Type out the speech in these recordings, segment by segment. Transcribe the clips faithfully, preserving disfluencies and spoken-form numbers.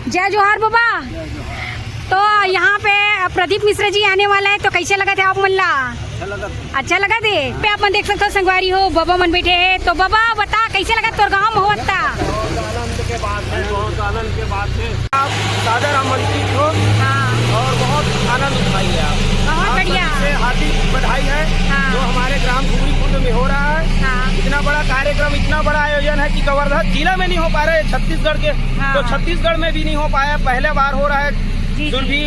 जय जोहार बाबा। तो यहाँ पे प्रदीप मिश्रा जी आने वाला है, तो कैसे लगथे आप मन ला? अच्छा लगथे। पे आप मन देख सकथो संगवारी हो, बाबा मन बैठे हैं। तो बाबा बता, कैसे लगथे तोर गाँव में होवत हे? बहुत आनंद के बात है, बहुत आनंद के बात है। आप सादर आमंत्रित हो। हाँ। और बहुत आनंद उठाइए आप। बहुत आप बढ़िया। सभी से हार्दिक बधाई है, हाँ। जो हमारे ग्राम घुघरी खुर्द में हो रहा है। हाँ। इतना बड़ा कार्यक्रम, इतना बड़ा आयोजन है कि कवर्धा जिला में नहीं हो पा रहा है, छत्तीसगढ़ के, हाँ, तो हाँ। छत्तीसगढ़ में भी नहीं हो पाया, पहले बार हो रहा है। जी, जी। सुरभि,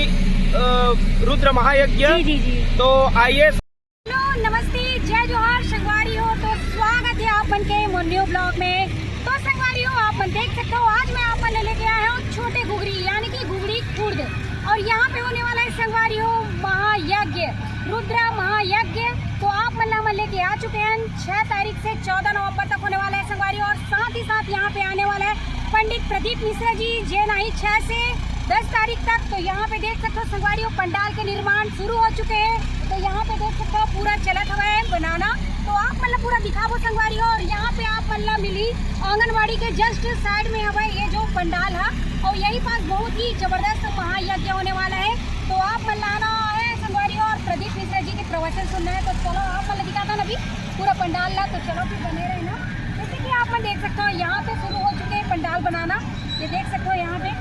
अ, रुद्र महायज्ञ। जी, जी, जी। तो आइए। हेलो, नमस्ते, जय जोहार संगवारी हो। तो स्वागत है आप मन के मोर न्यू ब्लॉग में। तो संगवारी हो, आप मन देख सकते हो, आज मैं आप मन लेके आया हूँ छोटे घुघरी, यानी कि घुघरी खुर्द। और यहाँ पे होने वाला है संगवारी हो महायज्ञ, रुद्र महायज्ञ। तो आप मन ला हमन लेके आ चुके हैं। छह तारीख से चौदह नवंबर तक होने वाला है संगवारी हो। और साथ ही साथ यहाँ पे आने वाला है पंडित प्रदीप मिश्रा जी, जेन आही छह से दस तारीख तक। तो यहाँ पे देख सकते हो संगवारी हो, पंडाल के निर्माण शुरू हो चुके हैं। तो यहाँ पे देख सकते हो, पूरा चलत हवय बनाना। तो आप मन ला पूरा दिखाबो संगवारी हो। और यहाँ पे आप मन ला मिली आंगनबाड़ी के just side में हवय ये जो पंडाल है, और यही पास बहुत ही जबरदस्त महायज्ञ होने वाला है। तो आप मन ला आना है संगवारी हो। और प्रदीप मिश्रा जी के प्रवचन सुनना है, तो चलो आप मन ला दिखाथन अभी पूरा पंडाल ला। तो चलो फिर बने रहना। जैसे कि आप मन देख सकते हो, यहाँ पे शुरू हो चुके हैं पंडाल बनाना। ये देख सकते हो यहाँ पे।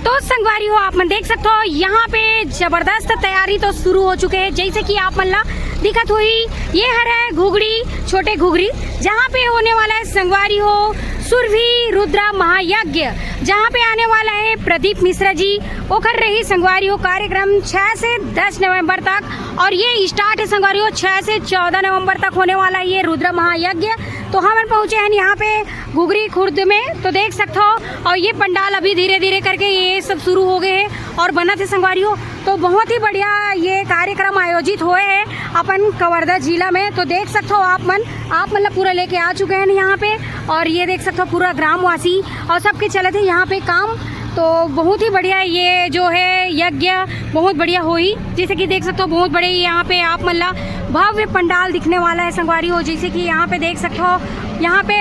तो संगवारी हो, आप मन देख सकते हो, यहाँ पे जबरदस्त तैयारी तो शुरू हो चुके हैं। जैसे कि आप मन ला दिखत होही, ये हर है घुघरी, छोटे घुघरी, जहाँ पे होने वाला है संगवारी हो सुरभि रुद्रा महायज्ञ, जहाँ पे आने वाला है प्रदीप मिश्रा जी। ओकर रही संगवारी हो कार्यक्रम छह से दस नवंबर तक, और ये स्टार्ट है संगवारी हो छह से चौदह नवंबर तक होने वाला है ये रुद्र महायज्ञ। तो हमन पहुँचे हैं यहाँ पे घुघरी खुर्द में, तो देख सकते हो। और ये पंडाल अभी धीरे धीरे करके ये सब शुरू हो गए हैं और बनत हे संगवारी हो। तो बहुत ही बढ़िया ये कार्यक्रम आयोजित होए है अपन कवर्धा जिला में। तो देख सकते हो आप मन, आप मन ला पूरा लेके आ चुके हैं यहाँ पे। और ये देख सकते हो पूरा ग्रामवासी और सबके चलत हे यहाँ पे काम। तो बहुत ही बढ़िया ये जो है यज्ञ, बहुत बढ़िया होई। जैसे कि देख सकते हो बहुत बड़े यहाँ पे आप मन ला भव्य पंडाल दिखने वाला है संगवारी हो। जैसे कि यहाँ पे देख सकते हो, यहाँ पे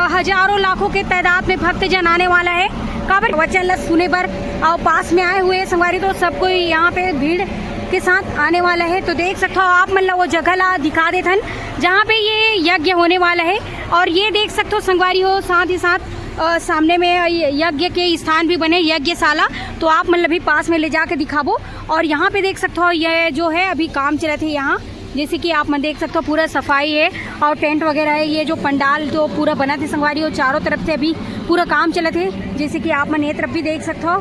हजारों लाखों के तादाद में भक्तजन आने वाला है। काबर वचन ला सुने बर और पास में आए हुए संगवारी, तो सब कोई यहाँ पे भीड़ के साथ आने वाला है। तो देख सकते हो आप मन ला वो जगह ला दिखा देथन जहाँ पे ये यज्ञ होने वाला है। और ये देख सकते हो संगवारी हो, साथ ही साथ अ, सामने में ये यज्ञ के स्थान भी बने, यज्ञशाला। तो आप मन ला भी पास में ले जाके दिखाबो। और यहाँ पे देख सकते हो ये जो है अभी काम चलत हे यहाँ, जैसे कि आप मन देख सकते हो पूरा सफाई है और टेंट वगैरह है। ये जो पंडाल जो पूरा बनत हे संगवारी हो, चारों तरफ से अभी पूरा काम चलत हे। जैसे कि आप मन ये तरफ भी देख सकते हो,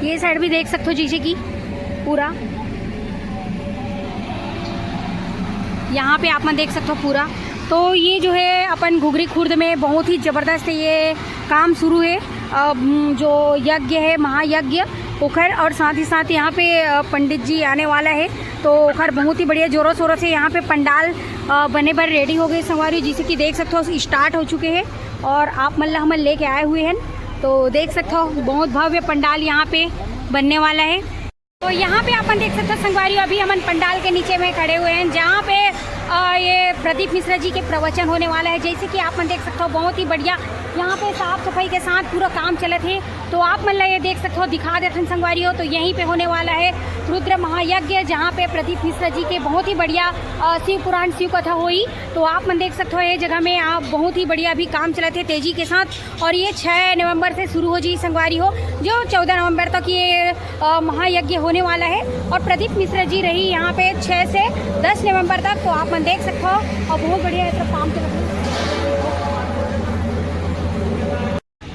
ये साइड भी देख सकते हो, जैसे कि पूरा यहाँ पे आप मन देख सकते हो पूरा। तो ये जो है अपन घुघरी खुर्द में बहुत ही जबरदस्त ये काम शुरू है, अम, जो यज्ञ है महायज्ञ ओखर, और साथ ही साथ यहाँ पे अ, पंडित जी आने वाला है। तो ओखर बहुत ही बढ़िया जोरों शोरों से यहाँ पे पंडाल अ, बने बर रेडी हो गए संगवारी, जैसे कि देख सकते हो स्टार्ट हो चुके हैं और आप मन ला हमन लेके आए हुए हैं। तो देख सकते हो बहुत भव्य पंडाल यहाँ पे बनने वाला है। तो यहाँ पे अपन देख सकते हो संगवारी, अभी हमन पंडाल के नीचे में खड़े हुए हैं जहाँ पे अ, ये प्रदीप मिश्रा जी के प्रवचन होने वाला है। जैसे कि आप मन देख सकते हो बहुत ही बढ़िया यहाँ पे साफ सफाई के साथ पूरा काम चलत हे। तो आप मन ला ये देख सकते हो, दिखा देथन संगवारी हो। तो यहीं पे होने वाला है रुद्र महायज्ञ, जहाँ पे प्रदीप मिश्रा जी के बहुत ही बढ़िया अ, शिव पुराण शिव कथा होई। तो आप मन देख सकते हो ये जगह में आप बहुत ही बढ़िया अभी काम चलत हे तेजी के साथ। और ये छह नवंबर से शुरू हो जी संगवारी हो, जो चौदह नवंबर तक ये अ, महायज्ञ होने वाला है। और प्रदीप मिश्रा जी रही यहाँ पे छह से दस नवंबर तक। तो आप मन देख सकते हो और बहुत बढ़िया ये तरफ काम चलत हे।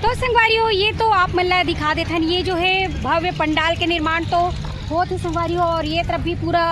तो संगवारी हो, ये तो आप मन ला दिखा देथन, ये जो है भव्य पंडाल के निर्माण तो होत हे संगवारी हो, और ये तरफ भी पूरा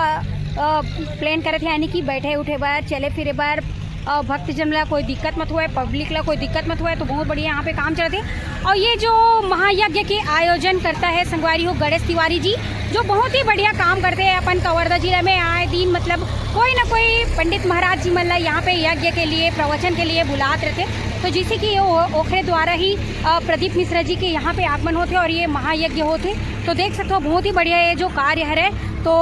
प्लान करत हे, यानी कि बैठे उठे बर, चले फिरे बर, अ, भक्तजन ला कोई दिक्कत मत होए, पब्लिक ला कोई दिक्कत मत होए। तो बहुत बढ़िया यहाँ पे काम चलत हे। और ये जो महायज्ञ के आयोजन करता है संगवारी हो गणेश तिवारी जी, जो बहुत ही बढ़िया काम करते हैं अपन कवर्धा जिला में। आए दिन मतलब कोई ना कोई पंडित महाराज जी मन ला यहाँ पे यज्ञ के लिए, प्रवचन के लिए बुलात रहते। तो जैसे कि ये ओ-, ओखरे द्वारा ही अ, प्रदीप मिश्रा जी के यहाँ पे आगमन होते और ये महायज्ञ होते। तो देख सकते हो बहुत ही बढ़िया ये जो कार्य है। तो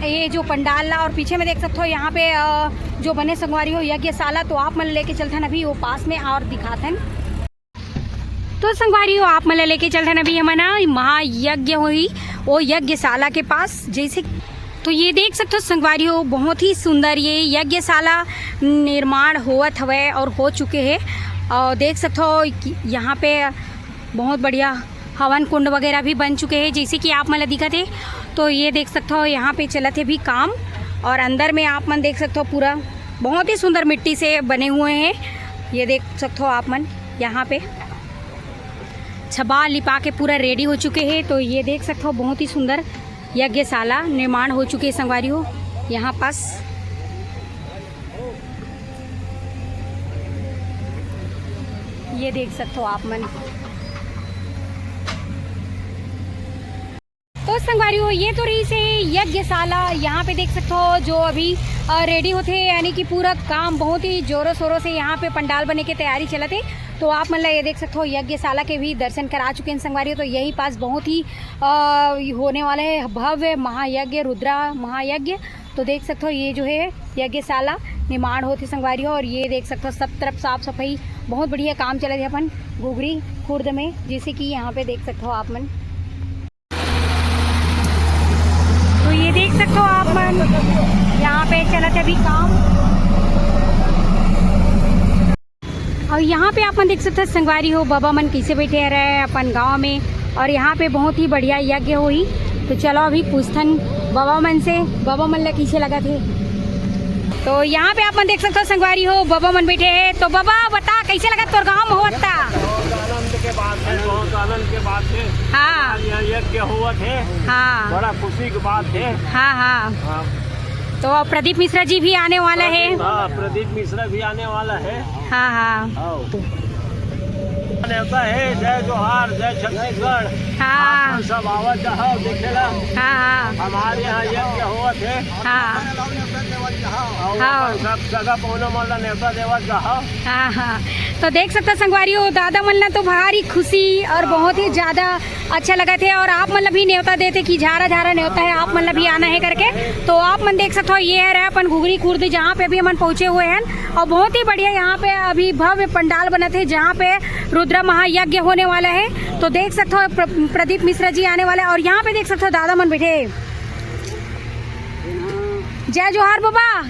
ये जो पंडाल ला और पीछे में देख सकते हो यहाँ पे अ, जो बने संगवारी हो यज्ञशाला। तो आप मन लेके चलथन अभी वो पास में और दिखाथन। तो संगवारी हो, आप मन ला लेके चलथन अभी हमन ह महायज्ञ होही, वो यज्ञशाला के पास। जैसे तो ये देख सकथो संगवारी हो, बहुत ही सुंदर ये यज्ञशाला निर्माण होवत हवय और हो चुके हे। और देख सकथो कि यहाँ पे बहुत बढ़िया हवन कुंड वगैरह भी बन चुके हैं, जैसे कि आप मन ला दिखत हे। तो ये देख सकथो यहाँ पे चलत हे भी काम, और अंदर में आप मन देख सकथो पूरा बहुत ही सुंदर मिट्टी से बने हुए हैं। ये देख सकथो आप मन यहाँ पे छबा लिपा के पूरा रेडी हो चुके हैं। तो ये देख सकथो बहुत ही सुंदर यज्ञशाला निर्माण हो चुके हैं संगवारी हो। यहाँ पास ये देख सकथो आप मन। तो संगवारी हो, ये तो रहिस हे यज्ञशाला। यहाँ पे देख सकथो जो अभी रेडी होथे, यानी कि पूरा काम बहुत ही जोरों शोरों से यहाँ पे पंडाल बने के तैयारी चलत हे। तो आप मन ला ये देख सकथो यज्ञशाला के भी दर्शन करा चुके हैं संगवारी हो। तो यही पास बहुत ही अ, होने वाला है भव्य महायज्ञ, रुद्रा महायज्ञ। तो देख सकथो ये जो है यज्ञशाला निर्माण होत हे संगवारी हो, और ये देख सकथो सब तरफ साफ सफाई, बहुत बढ़िया काम चलत हे अपन घुघरी खुर्द में, जैसे कि यहाँ पे देख सकथो आप मन। तो ये देख सकथो आप मन, यहाँ पे चलत हे अभी काम। और यहाँ पे आप मन देख सकथो संगवारी हो, बबा मन कैसे बैठे रहे अपन गांव में, और यहाँ पे बहुत ही बढ़िया यज्ञ होही। तो चलो अभी पूछथन बबा मन से, बबा मन ला कैसे लगत हे। तो यहाँ पे आप मन देख सकथो संगवारी हो, बबा मन बैठे हैं। तो बबा बता, कैसे लगत तोर गांव में होवत ता? बहुत आनंद के बात है, बहुत आनंद के बात है। हाँ। हमारे यहाँ यज्ञ होवत है। हाँ। बड़ा खुशी की बात है। हाँ, हाँ। हाँ। तो अब प्रदीप मिश्रा जी भी आने वाला है। हाँ, प्रदीप मिश्रा भी आने वाला है। हाँ, हाँ। आओ। नेवता है, जय जोहार, जय छत्तीसगढ़। हाँ। आप मन सब आवत जाओ देखेला। हाँ, हाँ। हमारे यहाँ यज्ञ होवत है। हाँ। और हाँ। अपन सब जगह पौना मन ला नेवता देवत जाओ। हाँ, हाँ। तो देख सकता संगवारी हो, दादा मन ला तो भारी खुशी और बहुत ही ज्यादा अच्छा लगत हे। और आप मन ला भी नेवता देथे कि झारा झारा नेवता है, आप मन ला भी आना है करके। तो आप मन देख सकत हो, ये हरे अपन घुघरी खुर्द, जहाँ पे अभी हमन पहुँचे हुए हैं। और बहुत ही बढ़िया यहाँ पे अभी भव्य पंडाल बनत हे, जहाँ पे रुद्र महायज्ञ होने वाला है। तो देख सकत हो प्र-, प्रदीप मिश्रा जी आने वाला है। और यहाँ पे देख सकत हो दादा मन बैठे हे। जय जोहार बाबा।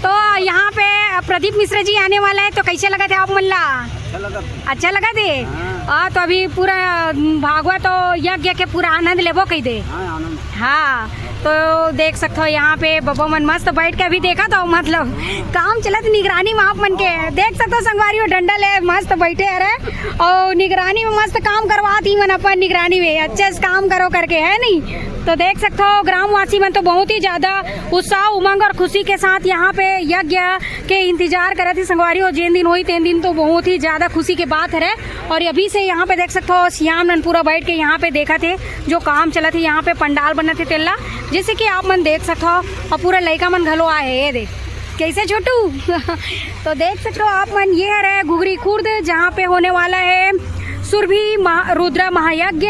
तो यहाँ पे प्रदीप मिश्रा जी आने वाला है, तो कैसे लगत हे आप मन ला? अच्छा लगत हे। अच्छा लगत हे? हाँ। हाँ, तो अभी पूरा, उम, भागवत और यज्ञ के पूरा आनंद लेबो कहि दे। हाँ, आनंद। हाँ, तो देख सकत हो यहाँ पे बबा मन मस्त बैठ के अभी देखत हो, मतलब काम चलत निगरानी में आप मन के। देख सकत हो संगवारी हो, डंडा ले मस्त बैठे हरे और निगरानी में मस्त काम करवात ही मन अपन निगरानी में, अच्छे से काम करो करके, है नहीं? तो देख सकत हो ग्रामवासी मन तो बहुत ही ज्यादा उत्साह, उमंग और खुशी के साथ यहाँ पे यज्ञ के इंतजार करत हे संगवारी हो। जिन दिन होई तेन दिन तो बहुत ही ज्यादा खुशी के बात हरे। और अभी से यहाँ पे देख सकत हो सियान मन पूरा बैठ के यहाँ पे देखत हे जो काम चलत हे, यहाँ पे पंडाल बनत हे तेला, जैसे कि आप मन देख सकत हो। और पूरा लइका मन घलो आए हे, ये देख कैसे छोटू। तो देख सकते हो आप मन, ये हरे घुघरी खुर्द, जहाँ पे होने वाला है सुरभि महा-, रुद्रा महायज्ञ।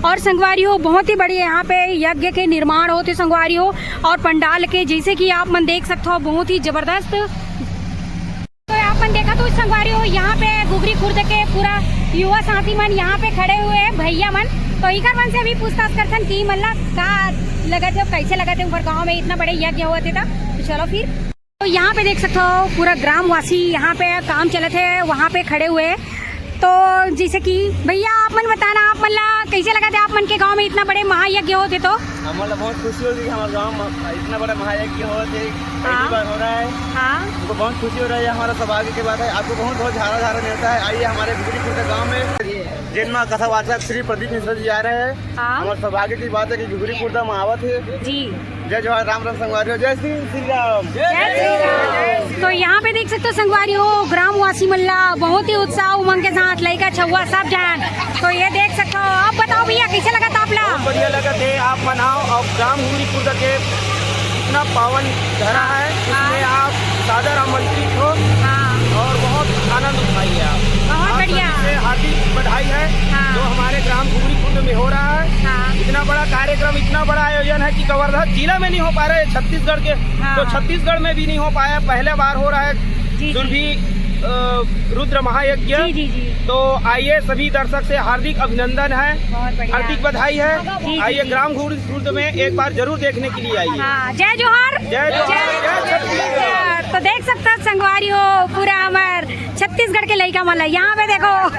और संगवारी हो, बहुत ही बड़े यहाँ पे यज्ञ के निर्माण होत हे संगवारी हो, और पंडाल के, जैसे कि आप मन देख सकते हो, बहुत ही जबरदस्त। तो आप मन देखत हो संगवारी हो, यहाँ पे घुघरी खुर्द के पूरा युवा साथी मन यहाँ पे खड़े हुए हैं, भैया मन। तो इकर मन से भी पूछताछ करथन कि मन ला का लगत हे, कैसे लगत हे, उनकर गाँव में इतना बड़े यज्ञ होत हे। तो चलो फिर तो यहाँ पे देख सकते हो पूरा ग्रामवासी यहाँ पे काम चलत हे, वहाँ पे खड़े हुए हैं। तो जैसे कि भैया आप मन बताना, आप मन ला कैसे लगत हे आप मन के गाँव में इतना बड़े महायज्ञ होत हे? तो हमन ला बहुत खुशी होत हे कि हमारे गाँव में इतना बड़ा महायज्ञ होत हे, पहली हाँ। बार हो रहा है। हाँ। हमको बहुत खुशी हो रहा है, ये हमारा सौभाग्य की बात है। आपको बहुत बहुत झारा झारा नेवता है, आइए हमारे घुघरी खुर्द गाँव में। जिन माँ कथावाचक श्री प्रदीप मिश्रा जी आ रहे हैं, हाँ। हमारे सौभाग्य की बात है कि घुघरी खुर्द में आवत हे। जी। जय जोहार, राम राम संगवारी हो, जय श्री, श्री राम। जय श्री राम। तो यहाँ पे देख सकते हो संगवारी हो, ग्रामवासी मन ला बहुत ही उत्साह उमंग के साथ लइका छउवा सब झन। तो ये देख सकते हो, आप बताओ भैया कैसे लगत हे आप ला? बहुत बढ़िया लगत हे, आप मन आओ और ग्राम घुघरी खुर्द के इतना पावन धरा है, हाँ। इसमें आप सादर आमंत्रित हो हाँ। और बहुत आनंद उठाइए आप। बहुत आप बढ़िया। सभी से हार्दिक बधाई है हाँ। जो हमारे ग्राम घुघरी खुर्द में हो रहा है। हाँ। इतना बड़ा कार्यक्रम, इतना बड़ा आयोजन है कि कवर्धा जिला में नहीं हो पा रहा है, छत्तीसगढ़ के, हाँ। तो छत्तीसगढ़ में भी नहीं हो पाया, पहले बार हो रहा है। जी, जी। सुरभि अ, रुद्र महायज्ञ। जी, जी, जी। तो आइए, सभी दर्शक से हार्दिक अभिनंदन है, बहुत बढ़िया। हार्दिक बधाई है। जी, जी, आइए, जी। ग्राम खुर्द, खुर्द में एक बार जरूर देखने के लिए आइए। हाँ, जय जोहार। जय जोहार, जय छत्तीसगढ़। तो देख सकथो संगवारी हो, पूरा हमर छत्तीसगढ़ के लइका मन ला। यहाँ पे देखो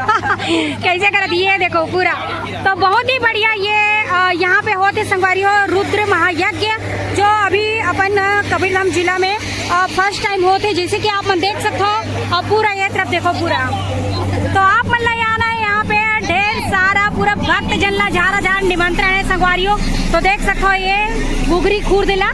कैसे करत, ये देखो पूरा। तो बहुत ही बढ़िया ये, अ, यहाँ पे होत हे संगवारी हो, रुद्र महायज्ञ, जो अभी अपन, अ, कबीरधाम जिला में, अ, फर्स्ट टाइम होत हे। जैसे कि आप मन देख सकथो, अ, पूरा ये तरफ देखो पूरा। तो आप मन ला आना है यहाँ पे, ढेर सारा पूरा भक्त जन ला झारा झार निमंत्रण है संगवारी हो। तो देख सकथो ये घुघरी खुर्द ला।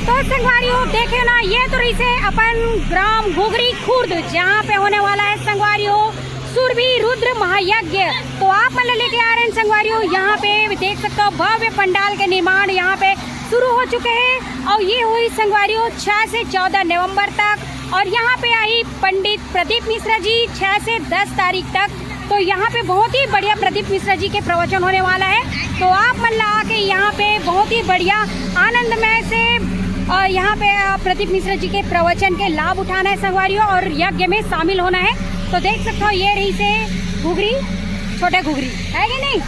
तो संगवारी हो, देखे ना, ये तो रहिसे अपन ग्राम घुघरी खुर्द, जहाँ पे होने वाला है संगवारी हो सुरभि रुद्र महायज्ञ। तो आप मन ला लेके आ रहे हैं संगवारी हो, यहाँ पे देख सकथो भव्य पंडाल के निर्माण यहाँ पे शुरू हो चुके हैं और ये होही संगवारी हो छह से चौदह नवंबर तक। और यहाँ पे आही पंडित प्रदीप मिश्रा जी छह से दस तारीख तक। तो यहाँ पे बहुत ही बढ़िया प्रदीप मिश्रा जी के प्रवचन होने वाला है। तो आप मन ला आके यहाँ पे बहुत ही बढ़िया आनंदमय से, अ, यहाँ पे, अ, प्रदीप मिश्रा जी के प्रवचन के लाभ उठाना है संगवारी हो, और यज्ञ में शामिल होना है। तो देख सकथो ये रहिसे घुघरी, छोटे घुघरी है कि नहीं?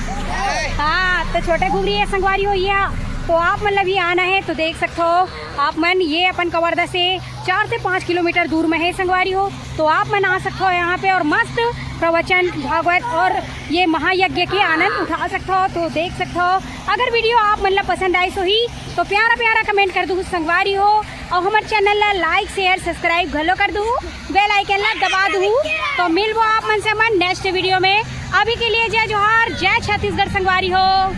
हाँ, तो छोटे घुघरी है संगवारी हो ये। तो आप मन ला भी आना है तो देख सकथो आप मन, ये अपन कवर्धा से चार से पाँच किलोमीटर दूर में है संगवारी हो। तो आप मन आ सकथो यहाँ पे और मस्त प्रवचन भागवत और ये महायज्ञ के आनंद उठा सकथो। तो देख सकथो, अगर वीडियो आप मन ला पसंद आइस होही तो प्यारा प्यारा comment कर दुहू संगवारी हो, और हमर channel ला like, share, subscribe घलो कर दुहू, bell icon ला दबा दुहू। तो मिलबो आप मन से हमन next वीडियो में। अभी के लिए जय जोहार, जय छत्तीसगढ़ संगवारी हो।